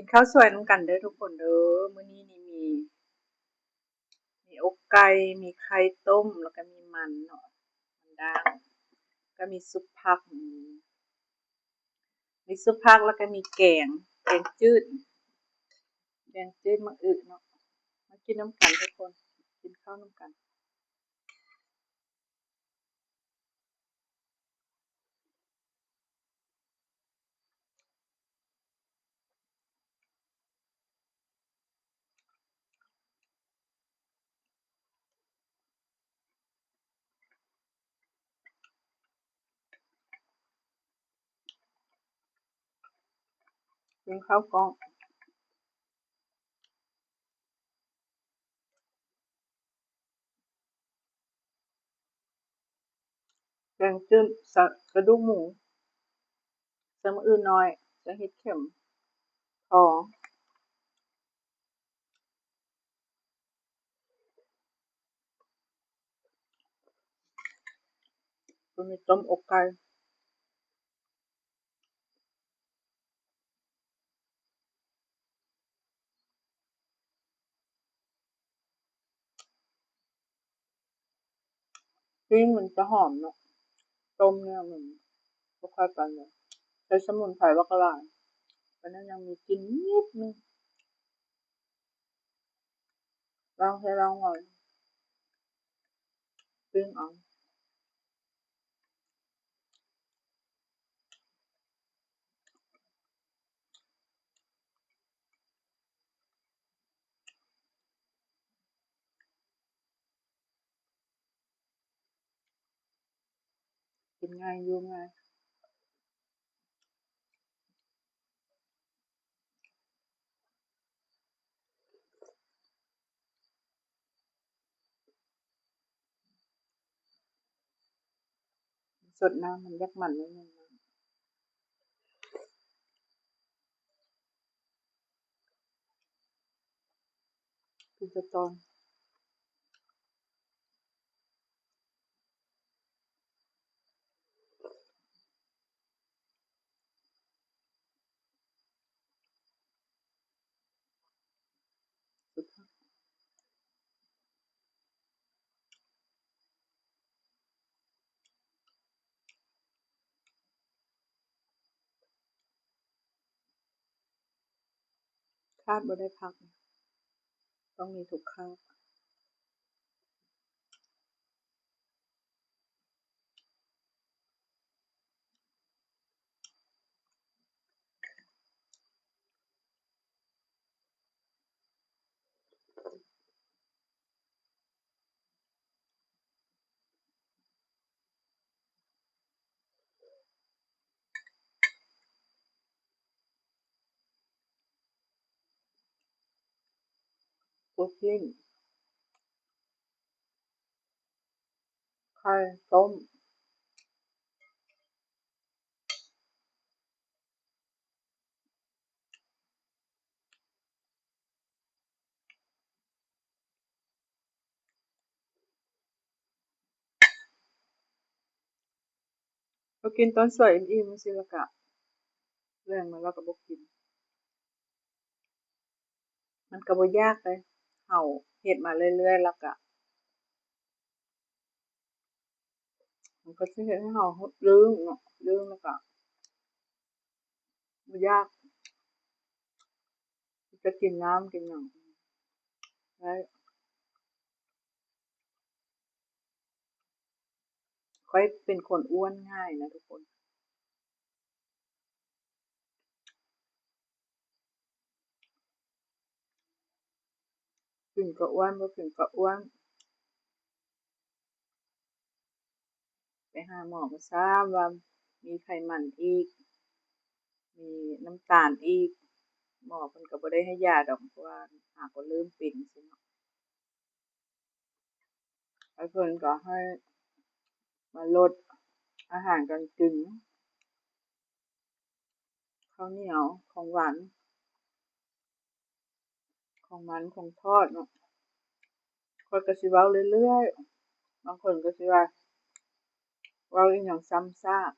ກິນເຂົ້າສວຍນຳກັນເດີທຸກຄົນເດີ. ມື້ນີ້ນີ້ມີ ມີອົກໄກ່ ມີໄຂ່ຕົ້ມ ແລ້ວກໍມີມັນເນາະ ມັນດ້າງ ກໍມີຊຸບຜັກ ມີຊຸບຜັກ ແລ້ວກໍມີແກງ ແກງຈືດ ແກງຈືດໝາກອຶເນາະ. ມາກິນນຳກັນທຸກຄົນ ກິນເຂົ້ານຳກັນ. ກິນເຂົ້າກ່ອນ. ແກງຈືດ ສະ ກະດູກໝູ ໃສ່ໝາກອຶນ້ອຍ ໃສ່ເຫັດເຂັມທອງ ໂຕນີ້ຕົ້ມອົກໄກ່. ປີ້ງມັນຈະຫອມເນາະ ຕົ້ມນີ້ມັນບໍ່ຄ່ອຍປານໃດ ໃສ່ສະໝຸນໄພບັກຫຼາຍ ປານນັ້ນຍັງມີກິ່ນນິດໜຶ່ງ. ລອງໃຊ້ລອງເອົາ ປີ້ງເອົາ. ກິນງ່າຍຢູ່ງ່າຍ. ສົດນ້ຳ ມັນຢາກມັນໜ້ອຍໜຶ່ງ. ກິນແຕ່ຕອນ ຂາດບໍ່ໄດ້ຜັກ ຕ້ອງມີທຸກຄາບ. ໂປຣຕີນ ໄຂ່ຕົ້ມ. ເຮົາກິນຕອນສວຍອີ່ມໆ ຈັ່ງຊີ້ ແລ້ວກະແລງມາແລ້ວກະບໍ່ກິນ. ມັນກະບໍ່ຢາກເດ້ ເຮົາເຮັດມາເລື້ອຍໆ ແລ້ວກະ ມັນກະຊິເຮັດໃຫ້ເຮົາລຶ້ງເນາະ ລຶ້ງແລ້ວກະບໍ່ຢາກ ຈະກິນນ້ຳກິນຫຍັງໄດ້. ຂ້ອຍເປັນຄົນອ້ວນງ່າຍນະທຸກຄົນ. ກິນກໍອ້ວນ ບໍ່ກິນກໍອ້ວນ. ໄປຫາໝໍກໍຊ້ຳວ່າມີໄຂມັນອີກ ມີນ້ຳຕານອີກ. ໝໍເພິ່ນກໍບໍ່ໄດ້ໃຫ້ຢາດອກ ເພາະວ່າຫາກໍເລີ່ມເປັນຊີ້ເນາະ. ແລ້ວເພິ່ນກໍໃຫ້ມາລົດອາຫານການກິນ ເຂົ້າໜຽວ ຂອງຫວານ ຂອງມັນ ຂອງທອດເນາະ. ຂ້ອຍກໍຊິເວົ້າເລື້ອຍໆ ບາງຄົນກໍຊິວ່າເວົ້າອີ່ຫຍັງຊ້ຳຊາກ.